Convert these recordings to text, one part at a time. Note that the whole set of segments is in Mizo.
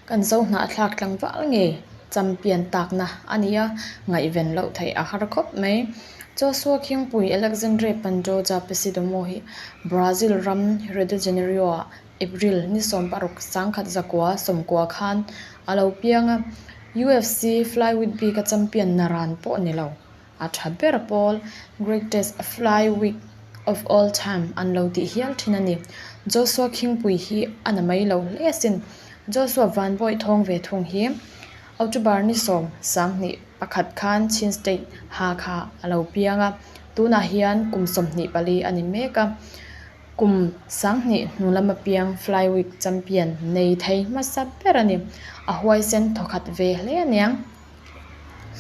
Kan zo hnahthlak tlangval ngei champion takna a ni a, ngaihven loh theih a har khawp mai. Joshua Khingpui Alexandre Pandoja Pesidomo hi Brazil ram Rio de Janeiro-ah April ni 16 1990 khan a lo piang a, UFC flyweight bika champion naran pawh ni lo. A tha ber pawl Greatest Flyweight of All Time an lo tih hial thin a ni. Joshua Khingpui hi a na mai lo hle asin. Joshua Vanbawi thawng ve thung hi October ni 21 khan Chin State Hakha a lo piang a, tunah hian kum 24 a ni mek a. Kum 2000 hnu lama piang Flyweight champion nei thei hmasa ber a ni. A huaisen thawkhat ve hle aniang.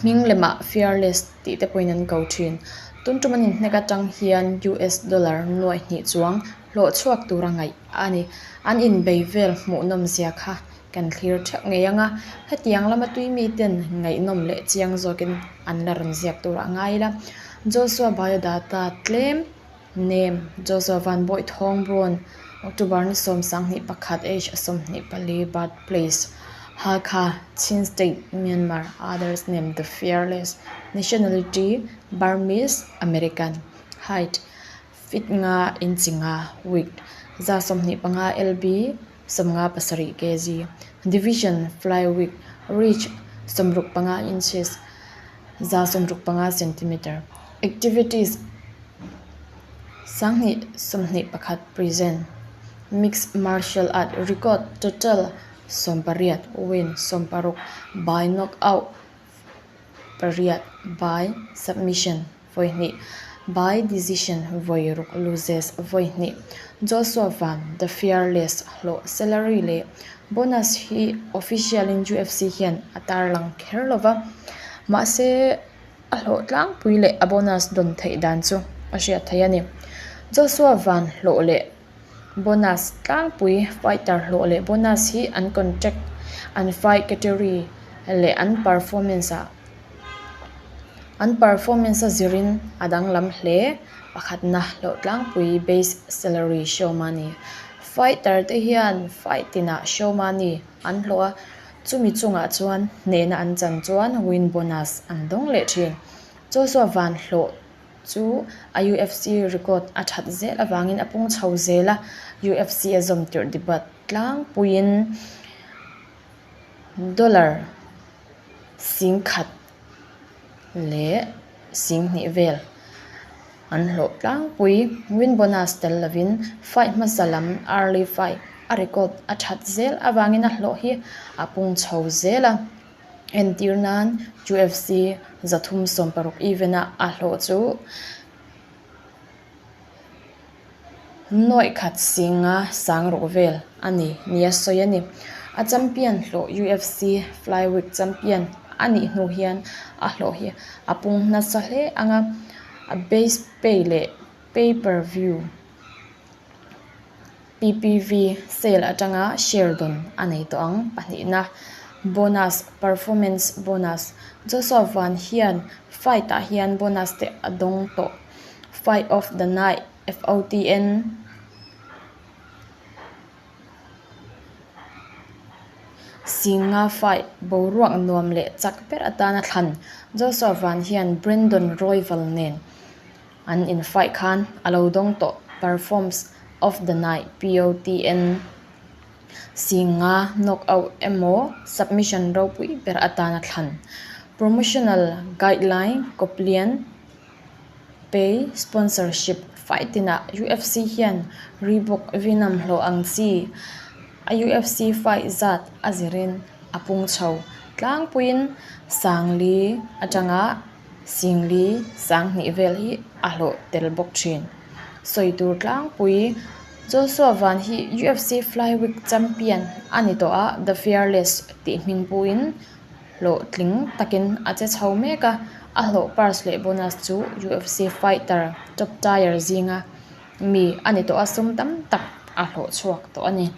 Hming lemah Fearless tih te pawhin an ko thin. Tun tum an inhnek atang hian US dollar nuaih hnih chuang hlawh chhuak tura ngaih a ni. An inbei vel hmuhnawm zia kha kan thlir theuh ngei ang a, hetiang lama tui miten ngaihnawm leh chiang zawkin an la rawn ziak turah ngai ila. Joshua biodata tlem. Name, Joshua Van Bawi Thawng Brawn, October ni 21, age 24, birthplace, Halkha, Chin State, Myanmar, others name, The Fearless, nationality, Burmese, American, height, feet nga inchi nga, weight, 125 lb, 57 kg, division, flyweight, reach, 65 inches, 165 centimeter, activities, 2021 present, mixed martial art record total 18 win 16 by knockout 8 by submission vawi hnih by decision vawi ruk loses vawi hnih Joshua Van the Fearless hlawh salary leh bonus hi official in UFC hian a tarlang kher lova mahse a hlawh tlangpui leh a bonus dawn theih dan chu a hriat theih a ni. Joshua Van hlawh leh bonus tlangpui fighter hlawh leh bonus hi an contract, an fight category leh an performance ah an performance a zirin a danglam hle. Pakhatna hlawh tlangpui base salary show money fighter te hian fight tinah show money an hlawh a. Chumi chungah chuan hnehna an chan chuan win bonus an dawng leh thin. Joshua Van hlawh chu a UFC record a that zel avangin a pung chho zel a, UFC a zawm tirh debut tlangpuiin dollar 10,000 leh 2,000 vel an hlawh tlangpui. Win bonus tel lovin fight hmasa lam early fight a record a that zel avangin a hlawh hi a pung chho zel a. Entir nan UFC 360 event a a hlawh chu Nuaih khat singa sang rawh vel a ni nia sawi a ni. A champion hlawh UFC flyweight champion a nih hnu hian a hlawh hi a pung nasa hle ang a, a base pay leh pay per view, PPV, sale atanga share dawn a nei tawh ang. Pahnihna, bonus, performance bonus, Joshua Van hian fight ah hian bonus te a dawng tawh. Fight of the Night, FOTN, Singa fight boruak nuam leh chak ber atana thlan Joshua Van hian Brandon Royval nen an in fight khan a lo dawng tawh Performs of the Night, POTN, Singa knockout emaw submission ropui ber atana thlan Promotional Guideline Coplian Pay sponsorship fight tinah UFC hian Reebok Venom hlawh ang chi a UFC fight zat a zirin a pung chho tlangpuiin 4,000 atanga 4,200 vel hi a hlawh tel bawk thin. Sawi tur tlangpui Joshua Van hi UFC flyweight champion a ni tawh a, The Fearless tih hming puin Hlawhtling takin a che chho mek a, a hlawh purse leh bonus chu UFC fighter top tier zinga mi a ni tawh a, sum tam tak a hlawh chhuak tawh a ni.